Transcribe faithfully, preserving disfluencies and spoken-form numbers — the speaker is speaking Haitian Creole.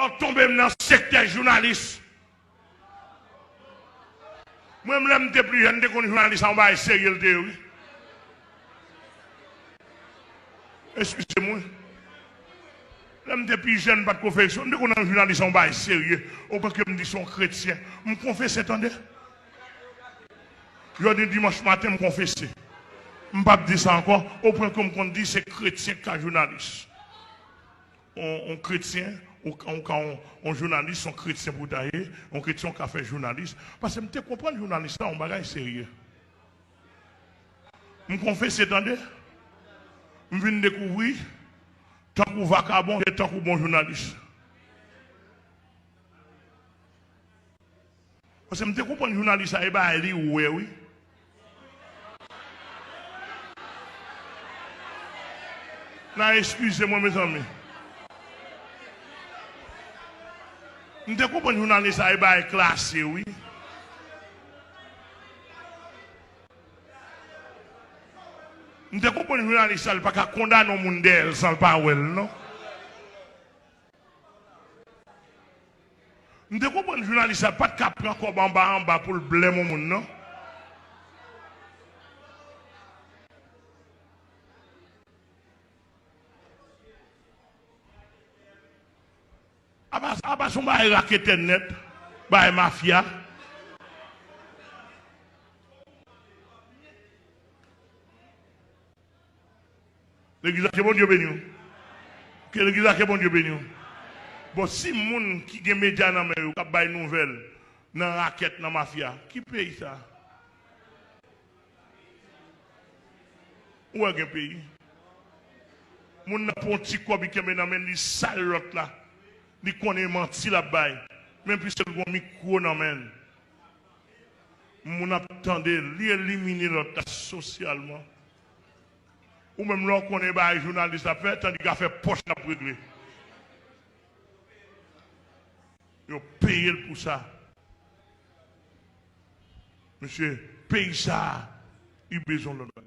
Yo tonbe m nan sektè jounalis. Mwen menm, lè m te pli jèn, m te konn jounalis a yon bagay serye l te ye, wi. Eskize m, wi. Lè m te pi jèn, m pa t ko fè eksprè. M te konn jounalis a yon bagay serye. Otan ke m di se yon kretyen. M konfese, tande. Jodi dimanch maten, m konfese. M p ap di sa ankò, o pwen ke m konn di se kretyen k ka jounalis. On, on kretyen, ou ka, ou ka on, on jounalis, on kretyen pou w ta ye, on kretyen ou ka fè jounalis. Paske m te konprann jounalis la, on bagay serye. M konfese, tande. M vin dekouvri, tankou vakabon, se tankou bon jounalis. Paske m te konprann jounalis la, e bagay li wè, wi. N a eskize mwen, mezanmi. M te konprann jounalis la, e bagay klase, wi. M te konprann jounalis la, li pa ka kondane yon moun dèyè l san l pa wè l, non. M te konprann jounalis la pa t ka pran kòb anba anba pou l blèm yon moun, non. Apa, apa se yon bagay raketè nèt, bagay mafya. Legliz la, ke Bondye beni w. Ke legliz la, ke Bondye beni w. Bon, si moun ki gen medya nan men yo k ap bay nouvèl nan rakèt, nan mafya, ki peyi sa? Ou wè gen peyi? Moun nan pran yon ti kòb, li kenbe nan men l, li sal lòt la. Li konnen manti l ap bay. Menm piske l gen yon mikwo nan men l. Moun ap tande l, li elimine lòt la sosyalman. Ou menm, lè w konnen bagay jounalis la ap fè, tande l ka fè pòch l ap regle. Yo peye l pou sa. Mesye, peyi sa a, li bezwen lòt.